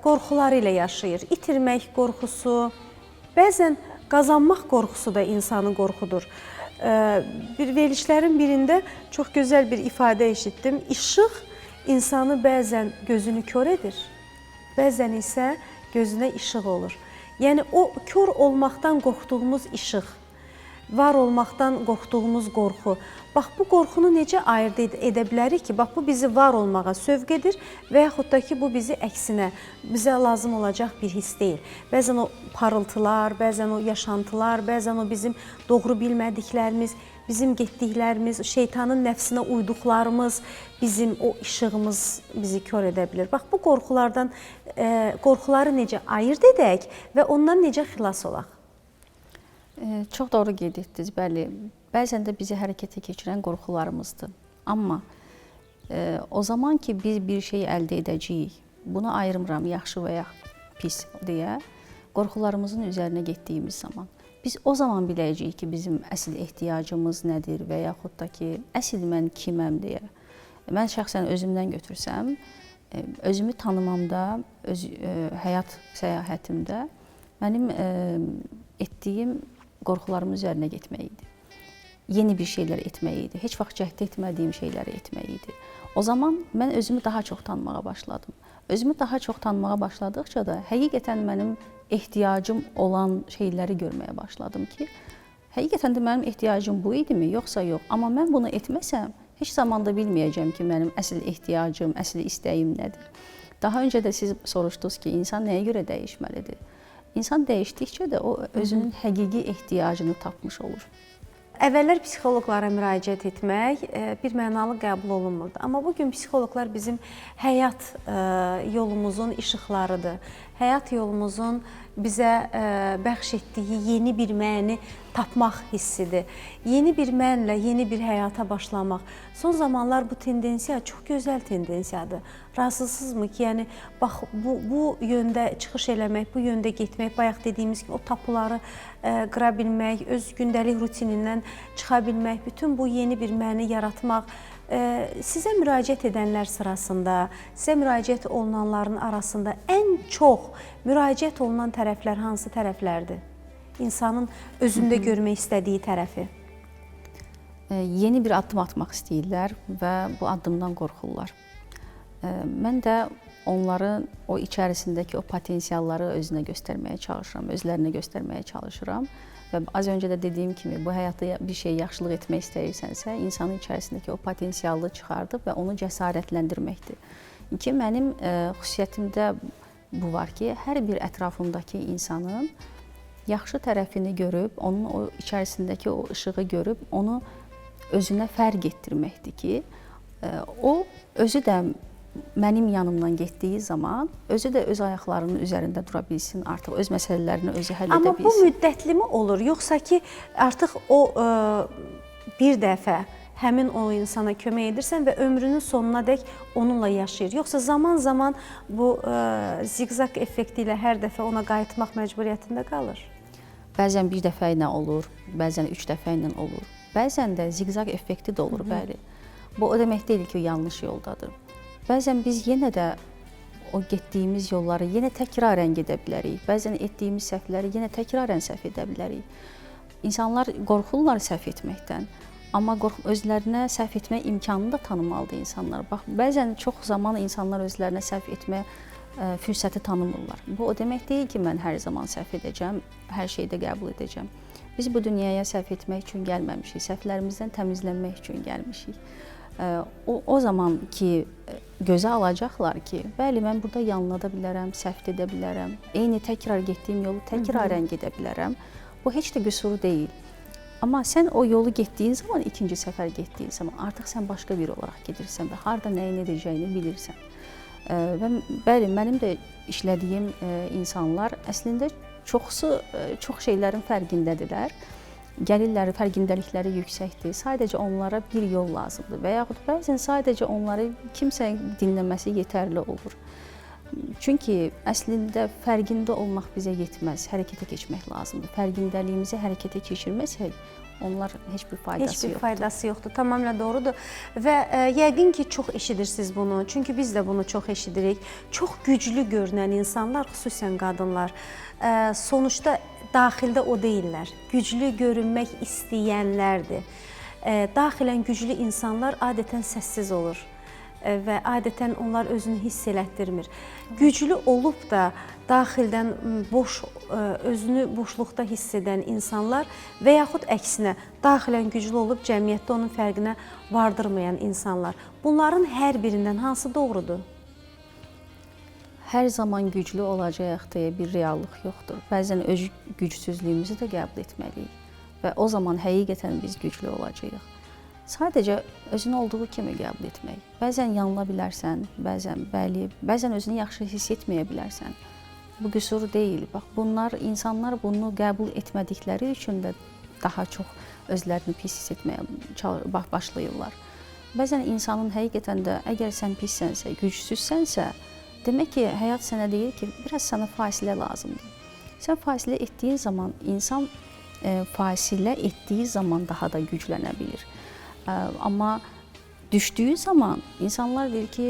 qorxuları ilə yaşayır. İtirmək qorxusu, bəzən qazanmaq qorxusu da insanı qorxudur. Bir verilişlərin birində çox gözəl bir ifadə eşitdim. İşıq insanı bəzən gözünü kör edir, bəzən isə gözünə işıq olur. Yəni o kör olmaqdan qorxduğumuz işıq, var olmaqdan qorxduğumuz qorxu. Bax bu qorxunu necə ayırd edə bilərik ki, bax bu bizi var olmağa sövq edir və yaxud da ki, bu bizi əksinə, bizə lazım olacaq bir his deyil. Bəzən o parıltılar, bəzən o yaşantılar, bəzən o bizim doğru bilmədiklərimiz, bizim getdiklərimiz, şeytanın nəfsinə uyduqlarımız, bizim o işığımız bizi kör edə bilir. Bax bu qorxulardan, qorxuları necə ayırd edək və ondan necə xilas olaq? Çox doğru qeyd etdiniz, bəli. Bəzən də bizi hərəkətə keçirən qorxularımızdır. Amma o zaman ki, biz bir şey əldə edəcəyik, bunu ayırmıram yaxşı və ya pis deyə, qorxularımızın üzərinə getdiyimiz zaman, biz o zaman biləcəyik ki, bizim əsl ehtiyacımız nədir və yaxud da ki, əsl mən kiməm deyə. Mən şəxsən özümdən götürsəm, özümü tanımamda, öz həyat səyahətimdə mənim etdiyim qorxularımın üzərinə getmək idi. Yeni bir şeylər etmək idi. Heç vaxt cəhd etmədiyim şeyləri etmək idi. O zaman mən özümü daha çox tanımağa başladım. Özümü daha çox tanımağa başladıqca da həqiqətən mənim ehtiyacım olan şeyləri görməyə başladım ki, həqiqətən də mənim ehtiyacım bu idimi, yoxsa yox. Amma mən bunu etməsəm, heç zaman da bilməyəcəm ki, mənim əsl ehtiyacım, əsl istəyim nədir. Daha öncə də siz soruşdunuz ki, insan nəyə görə dəyişməlidir? İnsan dəyişdikcə də o özünün həqiqi ehtiyacını tapmış olur. Əvvəllər psixoloqlara müraciət etmək bir mənalı qəbul olunmurdu. Amma bugün psixoloqlar bizim həyat yolumuzun işıqlarıdır. Həyat yolumuzun bizə bəxş etdiyi yeni bir məni tapmaq hissidir. Yeni bir mənlə yeni bir həyata başlamaq. Son zamanlar bu tendensiya çox gözəl tendensiyadır. Razısınızmı ki, yəni bax bu yöndə çıxış eləmək, bu yöndə getmək, bayaq dediyimiz kimi o tapuları qıra bilmək, öz gündəlik rutinindən çıxa bilmək, bütün bu yeni bir məni yaratmaq. Sizə müraciət edənlər sırasında, sizə müraciət olunanların arasında ən çox müraciət olunan tərəflər hansı tərəflərdir? İnsanın özündə görmək istədiyi tərəfi. Yeni bir addım atmaq istəyirlər və bu addımdan qorxurlar. Mən də onların o içərisindəki o potensialları özünə göstərməyə çalışıram, özlərinə göstərməyə çalışıram. Və az öncə də dediyim kimi, bu həyatda bir şey yaxşılıq etmək istəyirsənsə, insanın içərisindəki o potensialı çıxardıb və onu cəsarətləndirməkdir. Ki, mənim xüsusiyyətimdə bu var ki, hər bir ətrafımdakı insanın yaxşı tərəfini görüb, onun o içərisindəki o işığı görüb, onu özünə fərq etdirməkdir ki, o özü də mənim yanımdan getdiyi zaman özü də öz ayaqlarının üzərində dura bilsin, artıq öz məsələlərini özü həll edə bilsin. Amma bu müddətlimi olur, yoxsa ki, artıq o bir dəfə həmin o insana kömək edirsən və ömrünün sonuna dək onunla yaşayır. Yoxsa zaman-zaman bu ziqzaq effekti ilə hər dəfə ona qayıtmaq məcburiyyətində qalır? Bəzən bir dəfə ilə olur, bəzən 3 dəfə ilə olur. Bəzən də ziqzaq effekti də olur, bəli. Bu o demək deyil ki, o yanlış yoldadır. Bəzən biz yenə də o getdiyimiz yolları yenə təkrarən gedə bilərik. Bəzən etdiyimiz səhvləri yenə təkrarən səhv edə bilərik. İnsanlar qorxurlar səhv etməkdən. Amma özlərinə səhv etmə imkanını da tanımalıdır insanlar. Bax, bəzən çox zaman insanlar özlərinə səhv etmə fürsəti tanımırlar. Bu o demək deyil ki, mən hər zaman səhv edəcəm, hər şeydə qəbul edəcəm. Biz bu dünyaya səhv etmək üçün gəlməmişik, səhvlərimizdən təmizlənmək üçün gəlmişik. O zaman ki, gözə alacaqlar ki, bəli, mən burada yanıla bilərəm, səhv edə bilərəm, eyni təkrar getdiyim yolu təkrarən gedə bilərəm. Bu heç də qüsur deyil. Amma sən o yolu getdiyin zaman, ikinci səfər getdiyin zaman artıq sən başqa biri olaraq gedirsən və harada nəyin edəcəyini bilirsən. Və bəli, mənim də işlədiyim insanlar əslində çoxsu çox şeylərin fərqindədirlər. Gəlirlər, fərqindəlikləri yüksəkdir. Sadəcə onlara bir yol lazımdır və yaxud bəzən sadəcə onları kimsə dinləməsi yetərli olur. Çünki əslində fərqində olmaq bizə yetməz, hərəkətə keçmək lazımdır. Fərqindəliyimizi hərəkətə keçirməsək, onlar heç bir faydası yoxdur. Heç bir faydası yoxdur. Tamamilə doğrudur. Və yəqin ki, çox eşidirsiniz bunu. Çünki biz də bunu çox eşidirik. Çox güclü görünən insanlar, xüsusən qadınlar, sonuçda daxildə o deyillər. Güclü görünmək istəyənlərdir. Daxilən güclü insanlar adətən səssiz olur və adətən onlar özünü hiss elətdirmir. Güclü olub da daxildən boş, özünü boşluqda hiss edən insanlar və yaxud əksinə daxilən güclü olub cəmiyyətdə onun fərqinə vardırmayan insanlar. Bunların hər birindən hansı doğrudur? Hər zaman güclü olacağıq deyə bir reallıq yoxdur. Bəzən öz gücsüzlüyümüzü də qəbul etməliyik və o zaman həqiqətən biz güclü olacağıq. Sadəcə özünü olduğu kimi qəbul etmək. Bəzən yanıla bilərsən, bəzən bəli, bəzən özünü yaxşı hiss etməyə bilərsən. Bu qüsur deyil. Bax, bunlar, insanlar bunu qəbul etmədikləri üçün də daha çox özlərini pis hiss etməyə başlayırlar. Bəzən insanın həqiqətən də əgər sən pissənsə, gücsüzsənsə, demək ki, həyat sənə deyir ki, biraz sənə fasilə lazımdır. Sən fasilə etdiyin zaman, insan fasilə etdiyi zaman daha da güclənə bilir. Amma düşdüyü zaman insanlar deyir ki,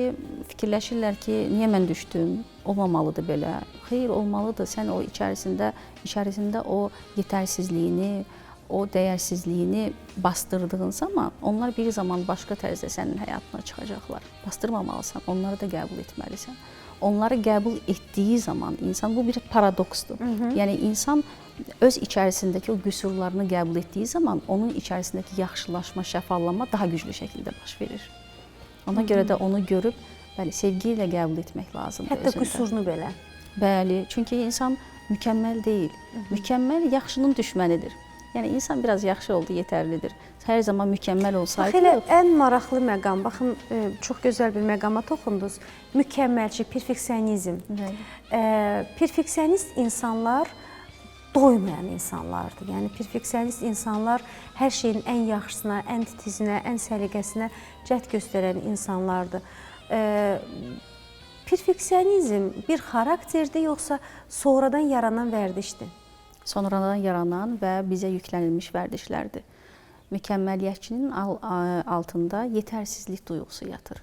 fikirləşirlər ki, niyə mən düşdüm? Olmamalıdır belə. Xeyr, olmalıdır. Sən o içərisində o yetərsizliyini, o dəyərsizliyini bastırdığın zaman onlar bir zaman başqa tərzdə sənin həyatına çıxacaqlar. Bastırmamalısan, onları da qəbul etməlisən. Onları qəbul etdiyi zaman insan, bu bir paradoksdur. Yəni insan öz içərisindəki o qüsurlarını qəbul etdiyi zaman onun içərisindəki yaxşılaşma, şəfalanma daha güclü şəkildə baş verir. Ona görə də onu görüb, bəli, sevgi ilə qəbul etmək lazımdır. Hətta özündə. Qüsurunu belə. Bəli, çünki insan mükəmməl deyil. Mükəmməl yaxşının düşmənidir. Yəni insan biraz yaxşı oldu, yetərlidir. Hər zaman mükəmməl olsaydı... Bax, elə ən maraqlı məqam, baxın, çox gözəl bir məqama toxundunuz. Mükəmməlçi, perfeksionizm. Perfeksionist insanlar doymayan insanlardır. Yəni perfeksionist insanlar hər şeyin ən yaxşısına, ən titizinə, ən səliqəsinə cəhd göstərən insanlardır. Perfeksionizm bir xarakterdir, yoxsa sonradan yaranan vərdişdir? Sonradan yaranan və bizə yüklənilmiş vərdişlərdir. Mükəmməliyyətçinin altında yetərsizlik duyğusu yatır.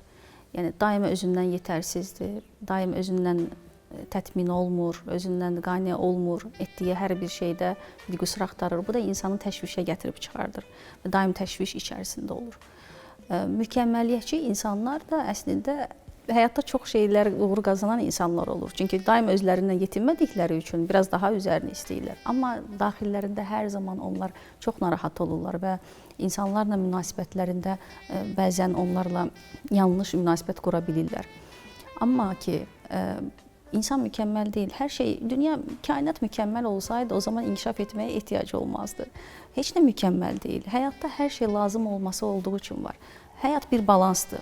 Yəni daima özündən yetərsizdir, daima özündən tətmin olmur, özündən qane olmur, etdiyi hər bir şeydə bir qüsur axtarır. Bu da insanı təşvişə gətirib çıxardır və daim təşviş içərisində olur. Mükəmməliyyətçi insanlar da əslində həyatda çox şeylər uğur qazanan insanlar olur. Çünki daim özlərindən yetinmədikləri üçün biraz daha üzərini istəyirlər. Amma daxillərində hər zaman onlar çox narahat olurlar və insanlarla münasibətlərində bəzən onlarla yanlış münasibət qura bilirlər. Amma ki, insan mükəmməl deyil. Hər şey, dünya, kainat mükəmməl olsaydı, o zaman inkişaf etməyə ehtiyacı olmazdı. Heç nə mükəmməl deyil. Həyatda hər şey lazım olması olduğu üçün var. Həyat bir balansdır.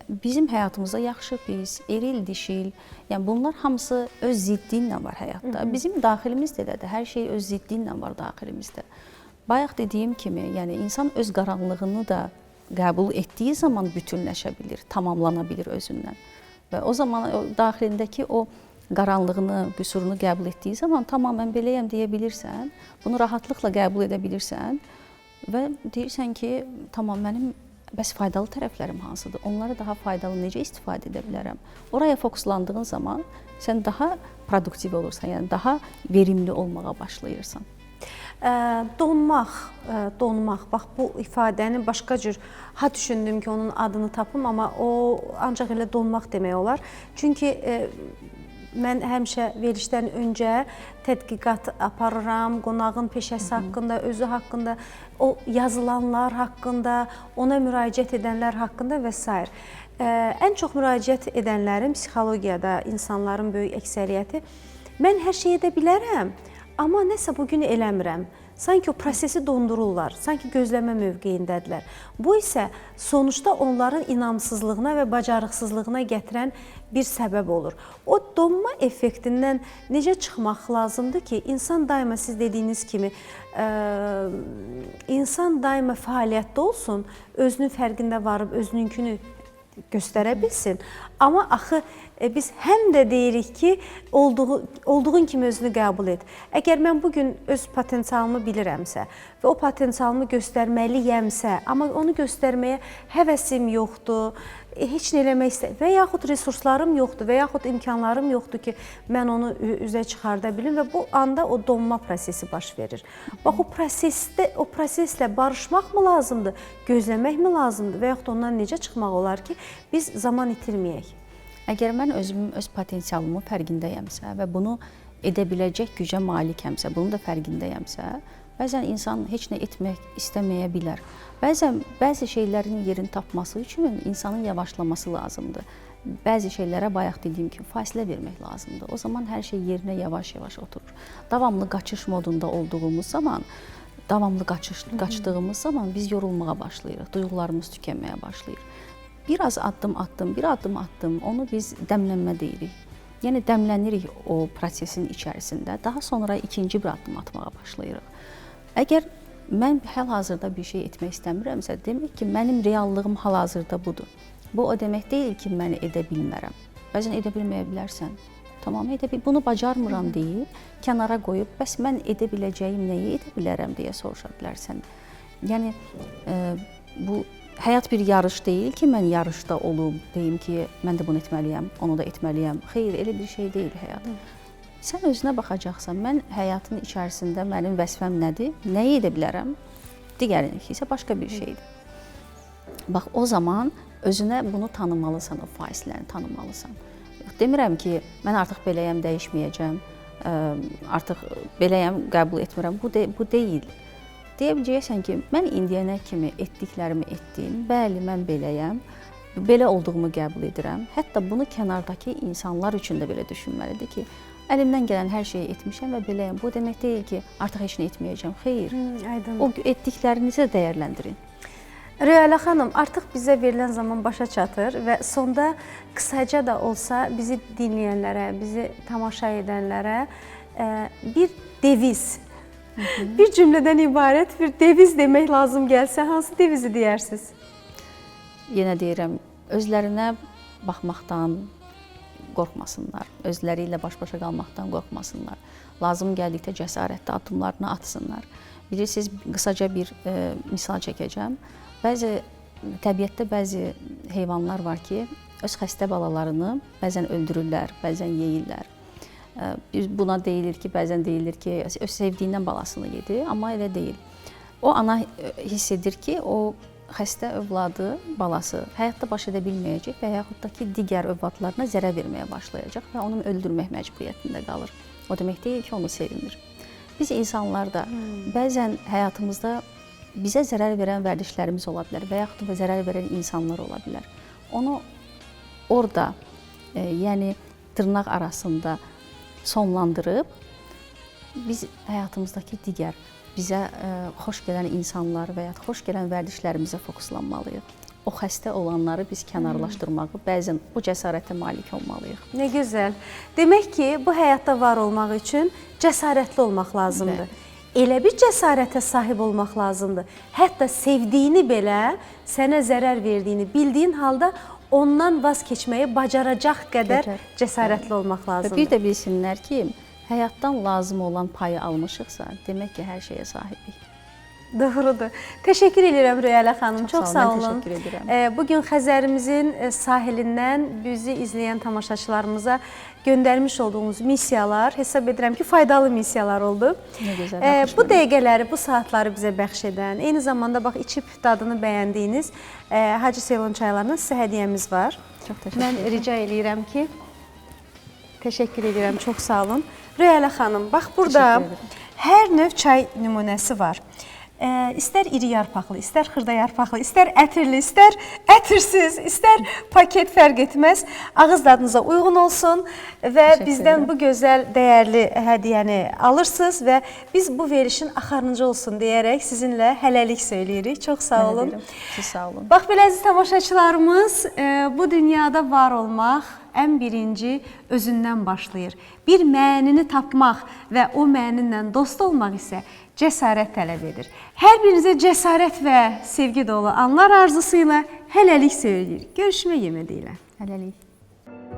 Bizim həyatımızda yaxşı, pis, eril, dişil, yəni bunlar hamısı öz ziddi ilə var həyatda. Bizim daxilimizdə elədir, hər şey öz ziddi ilə var daxilimizdə. Bayaq dediyim kimi, yəni insan öz qaranlığını da qəbul etdiyi zaman bütünləşə bilir, tamamlana bilir özündən. Və o zaman o daxilindəki o qaranlığını, qüsurunu qəbul etdiyi zaman tamamən beləyəm deyə bilirsən, bunu rahatlıqla qəbul edə bilirsən və deyirsən ki, tamam mənim bəs faydalı tərəflərim hansıdır? Onları daha faydalı necə istifadə edə bilərəm? Oraya fokuslandığın zaman sən daha produktiv olursan, yəni daha verimli olmağa başlayırsan. Donmaq, donmaq. Bax, bu ifadəni başqa cür ha düşündüm ki, onun adını tapım, amma o ancaq elə donmaq demək olar. Çünki mən həmişə verilişdən öncə tədqiqat aparıram, qonağın peşəsi haqqında, özü haqqında, o yazılanlar haqqında, ona müraciət edənlər haqqında və s. Ən çox müraciət edənlərin psixologiyada insanların böyük əksəriyyəti, mən hər şeyi edə bilərəm, amma nəsə bugün eləmirəm. Sanki o prosesi dondururlar, sanki gözləmə mövqeyindədirlər. Bu isə sonuçda onların inamsızlığına və bacarıqsızlığına gətirən bir səbəb olur. O donma effektindən necə çıxmaq lazımdır ki, insan daima siz dediyiniz kimi, insan daima fəaliyyətdə olsun, özünün fərqində varıb özününkünü göstərə bilsin. Amma axı biz həm də deyirik ki, olduğun kimi özünü qəbul et. Əgər mən bu gün öz potensialımı bilirəmsə və o potensialımı göstərməliyəmsə, amma onu göstərməyə həvəsim yoxdur, heç nə eləmək istəmirəm və yaxud resurslarım yoxdur və yaxud imkanlarım yoxdur ki, mən onu üzə çıxarda bilim və bu anda o donma prosesi baş verir. Bax o prosesdə, o proseslə barışmaq mı lazımdır, gözləmək mi lazımdır və yaxud ondan necə çıxmaq olar ki, biz zaman itirməyək? Əgər mən özümün öz potensialımın fərqindəyəmsə və bunu edə biləcək gücə malikəmsə, bunun da fərqindəyəmsə, bəzən insan heç nə etmək istəməyə bilər. Bəzən bəzi şeylərin yerini tapması üçün insanın yavaşlaması lazımdır. Bəzi şeylərə bayaq dediyim kimi fasilə vermək lazımdır. O zaman hər şey yerinə yavaş-yavaş oturur. Davamlı qaçış modunda olduğumuz zaman, davamlı qaçdığımız zaman biz yorulmağa başlayırıq, duyğularımız tükənməyə başlayır. Biraz addım attım, bir addım attım, onu biz dəmlənmə deyirik. Yəni dəmlənirik o prosesin içərisində. Daha sonra ikinci bir addım atmağa başlayırıq. Əgər mən hal-hazırda bir şey etmək istəmirəmsə, demək ki, mənim reallığım hal-hazırda budur. Bu o demək deyil ki, mən edə bilmərəm. Bəzən edə bilməyə bilərsən. Tamam, bunu bacarmıram deyib, kənara qoyub, bəs mən edə biləcəyim nəyi edə bilərəm deyə soruşa bilərsən. Yəni bu həyat bir yarış deyil ki, mən yarışda olum, deyim ki, mən də bunu etməliyəm, onu da etməliyəm. Xeyr, elə bir şey deyil həyat. Sən özünə baxacaqsan, mən həyatın içərisində mənim vəzifəm nədir, nəyi edə bilərəm, digərinki isə başqa bir şeydir. Bax, o zaman özünə bunu tanımalısan, o faizlərini tanımalısan. Demirəm ki, mən artıq beləyəm, dəyişməyəcəm, artıq beləyəm, qəbul etmirəm. Bu deyil. Deyə biləcəksən ki, mən indiyənə kimi etdiklərimi etdim, bəli, mən beləyəm, belə olduğumu qəbul edirəm. Hətta bunu kənardakı insanlar üçün də belə düşünməlidir ki, əlimdən gələn hər şeyi etmişəm və beləyəm. Bu demək deyil ki, artıq heç nə etməyəcəm. Xeyr, o etdiklərinizi də dəyərləndirin. Röyələ xanım, artıq bizə verilən zaman başa çatır və sonda qısaca da olsa bizi dinləyənlərə, bizi tamaşa edənlərə bir deviz, bir cümlədən ibarət bir deviz demək lazım gəlsə, hansı devizi deyərsiniz? Yenə deyirəm, özlərinə baxmaqdan qorxmasınlar, özləri ilə baş-başa qalmaqdan qorxmasınlar. Lazım gəldikdə cəsarətli addımlarını atsınlar. Bilirsiniz, qısaca bir misal çəkəcəm. Bəzi təbiətdə bəzi heyvanlar var ki, öz xəstə balalarını bəzən öldürürlər, bəzən yeyirlər. Buna deyilir ki, bəzən deyilir ki, öz sevdiyindən balasını yedi, amma elə deyil. O ana hiss edir ki, o xəstə övladı, balası həyatda baş edə bilməyəcək və yaxud da ki, digər övladlarına zərər verməyə başlayacaq və onu öldürmək məcburiyyətində qalır. O demək deyil ki, onu sevmir. Biz insanlar da bəzən həyatımızda bizə zərər verən vərdişlərimiz ola bilər və yaxud da zərər verən insanlar ola bilər. Onu orada, yəni dırnaq arasında sonlandırıb biz həyatımızdakı digər bizə xoş gələn insanlar və ya xoş gələn vərdişlərimizə fokuslanmalıyıq. O xəstə olanları biz kənarlaşdırmağı, bəzən o cəsarətə malik olmalıyıq. Nə gözəl. Demək ki, bu həyatda var olmaq üçün cəsarətli olmaq lazımdır. Bəli. Elə bir cəsarətə sahib olmaq lazımdır. Hətta sevdiyini belə sənə zərər verdiyini bildiyin halda ondan vaz keçməyi bacaracaq qədər cəsarətli olmaq lazımdır. Və bir də bilsinlər ki, həyatdan lazım olan payı almışıqsa, demək ki, hər şeyə sahibik. Doğrudur. Təşəkkür edirəm Röyələ xanım. Çox sağ olun. Təşəkkür edirəm. Bugün Xəzərimizin sahilindən bizi izləyən tamaşaçılarımıza göndərmiş olduğumuz missiyalar, hesab edirəm ki, faydalı missiyalar oldu. Nə gözəl. Bu dəqiqələri, bu saatları bizə bəxş edən, eyni zamanda bax içib dadını bəyəndiyiniz Hacı Seylon çaylarından sizə hədiyyəmiz var. Çox təşəkkür edirəm. Mən rica eləyirəm ki, təşəkkür edirəm, çox sağ olun. Röyələ xanım, bax burada hər növ çay nümunəsi var. İstər iri yarpaqlı, istər xırda yarpaqlı, istər ətirli, istər ətirsiz, istər paket fərq etməz. Ağız dadınıza uyğun olsun və bizdən bu gözəl, dəyərli hədiyyəni alırsınız və biz bu verilişin axarıncı olsun deyərək sizinlə hələlik söyləyirik. Çox sağ olun. Siz sağ olun. Bax belə əziz tamaşaçılarımız, bu dünyada var olmaq ən birinci özündən başlayır. Bir mənini tapmaq və o məninlə dost olmaq isə cəsarət tələb edir. Hər birinizə cəsarət və sevgi dolu anlar arzusu ilə hələlik söyləyirik. Görüşmək ümidi ilə. Hələlik.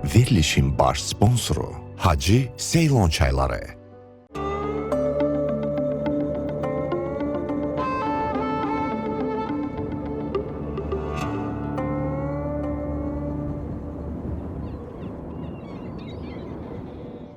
Verilişin baş sponsoru Hacı Seylon çayları.